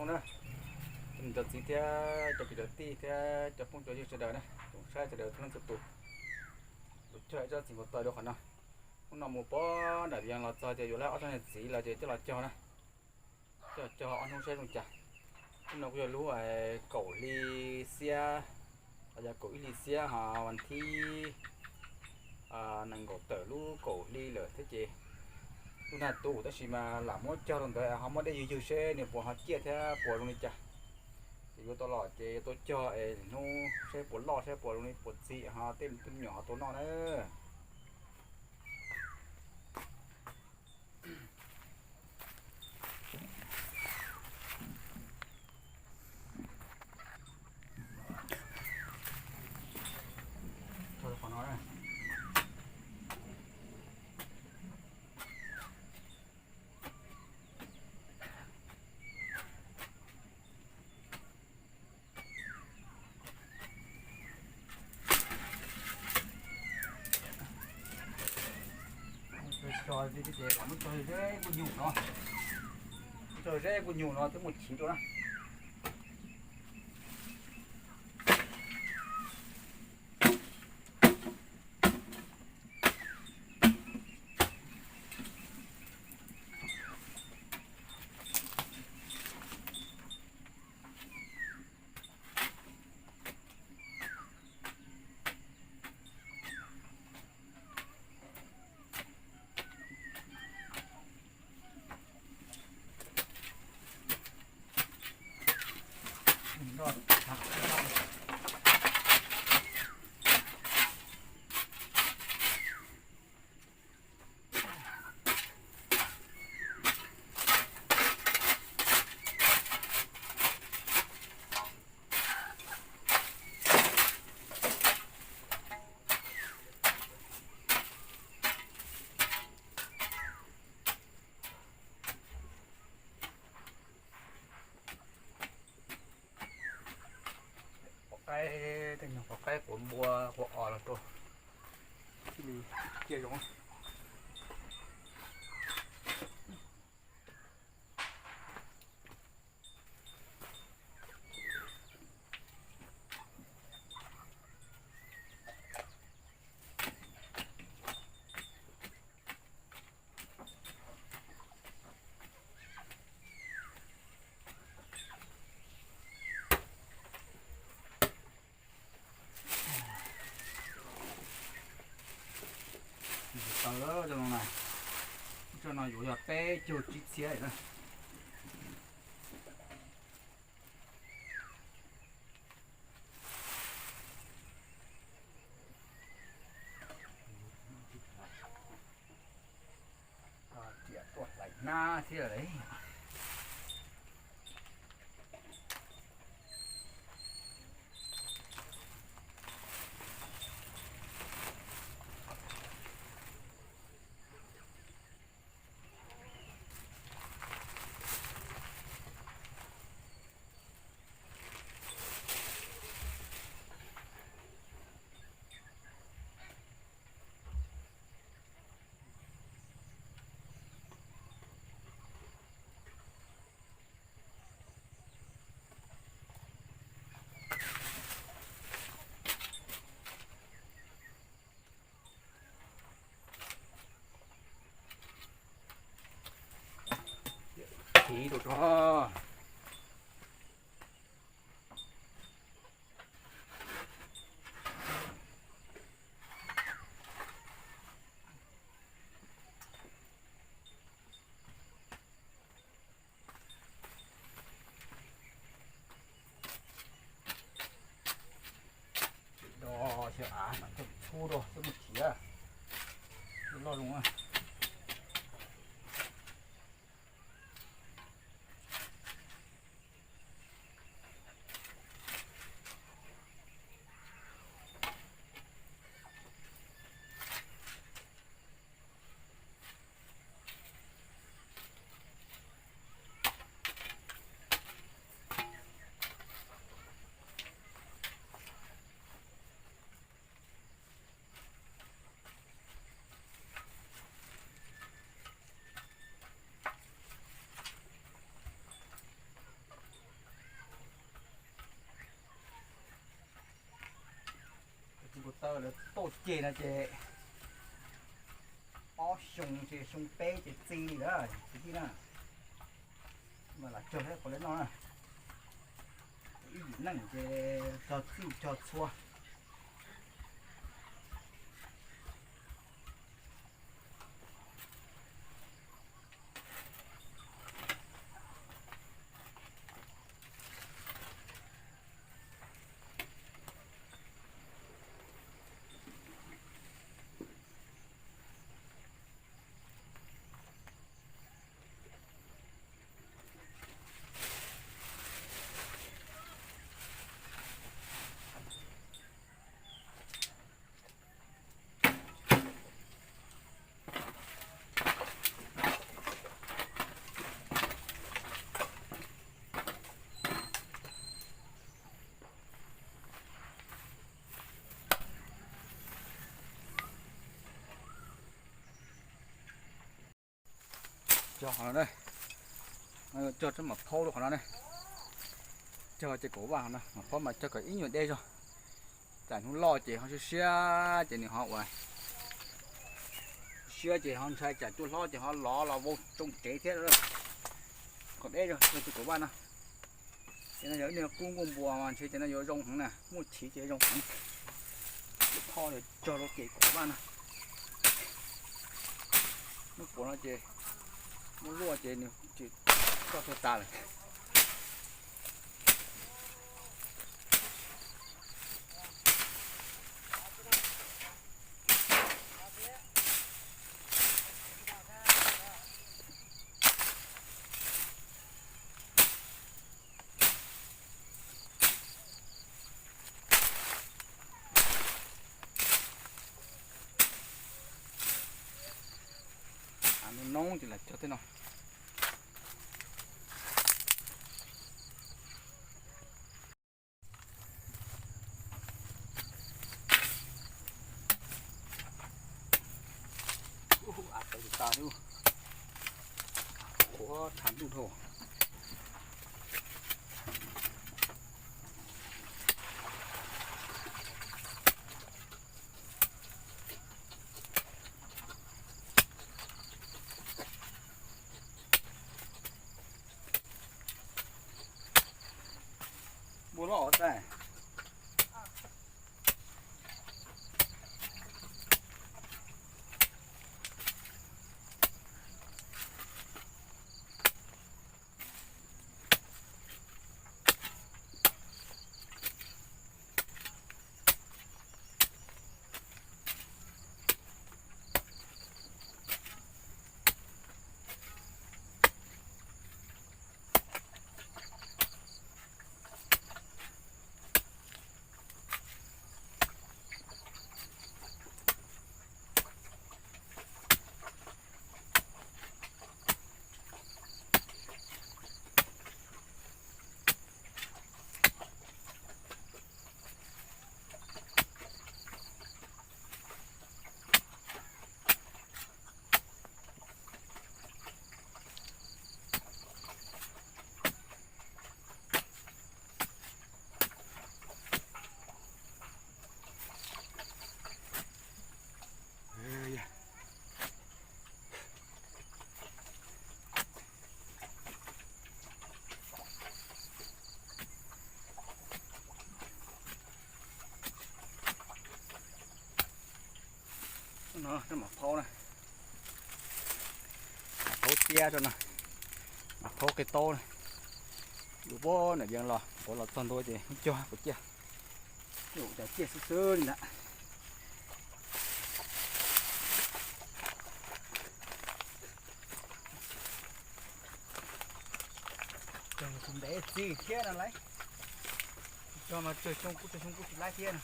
Na, cov niam cov txiv thiab cov kwv cov tij thiab cov phooj cov ywg sawv daws na, tsoom saib sawv daws txhua leej txhua tus, kuv cog ib tsob txiv npua taws rau qhov no. Hnub no mus pog nram Vias los txog ces yuav lawv ob tsob niag txiv los ces coj los cog na, coj los cog ob hnub saib zoo cas. Hnub no kuj yog lub kaum hli xiab, los yog kaum ib hli xiab ho vas thib nees nkaum tawm lub kaum hli lawm thiab ces kuj nag tu tab sis mas lam muab cog rau ntawd ho muab dej ywg ywg seb nws puas ho ciaj thiab puas zoo li cas. Ces yuav tau los ces yuav tau cog es hnub saib puas loj saib puas zoo li puas txi ho tej me nyuam ho tau noj na. Muab tso zeb kuj nyuj no, muab tso zeb kuj nyuj no twb muaj chiv rau na. Qos qaib, tej nyuag qos qaib quav npua quav os los rau thiaj li ciaj zoo. Tau lawm, cov no na, cov no yuav yog peb caug tsib txhiab na. Riam tuaj hlais hnab thiab lawm. Chiv rau tso. Do xyaw av mas coj txhub rau coj mus chiav loj zoo. Ceg no ces ob xyoo ces xyoo peb ces txi li lawm kwv tij na. Mas lam cog thiab puas li no na. Ib yim neej ces cog txij cog txhua. Cog qhov no, cog rab mam phaub rau qhov no ne. Cog ces kaum vaj qhov no mam phaub mas cog kom ib nyuag deb zog. Tsam hnub loj ces ho siab siab ces nws ho ua siab ces ho ntshai tsam cua hlob ces ho lov los vau tsoo tsev thiab. Kom deb zog cog ces kaum vaj no. Ces no yog ib niag kub nkuaj npua mas ntshe ces no yuav zoo heev na, muaj chiv ces zoo heev. Pho cog rau ces kaum vaj no. Muab puav no ces muab luaj ces nws tsis txoj tuag tas lawm. Noob ces lam cog tej no. Av tawv tas thiab, qhuav tshav ntuj dhau. Npua loj tas. No, mam phaub na, mam phaub tiab rau no, mam phaub qe taub na. Lub pab nam yees los, kuv los txog ntua ces cog kuv ciaj, cov ciaj xwb xwb li ntawd. Cog tus ntev txi thiab no lauj. Cog mas tsawg xyoo kuj tsawg xyoo kuj tsis laib thiab no.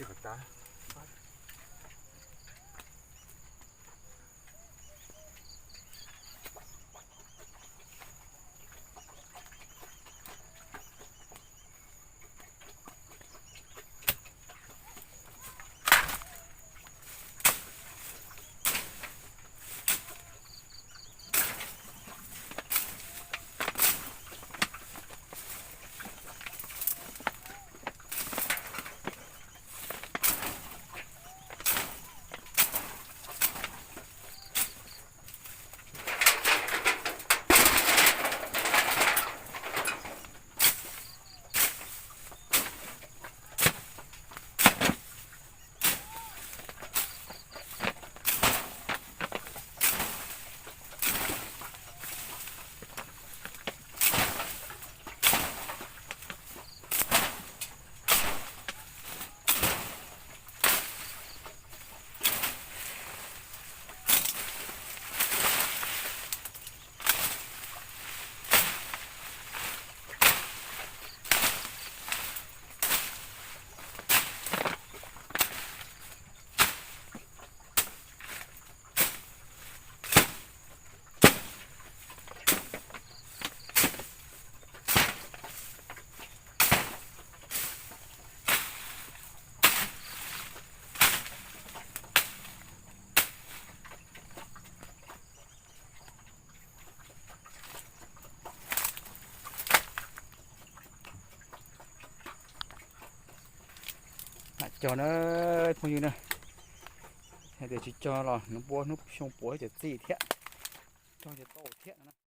Mam cog na phooj ywg na, hais tias tsis cog los hnub puab hnub xyoo puav cov txim thiab, cog cov tau thiab no na.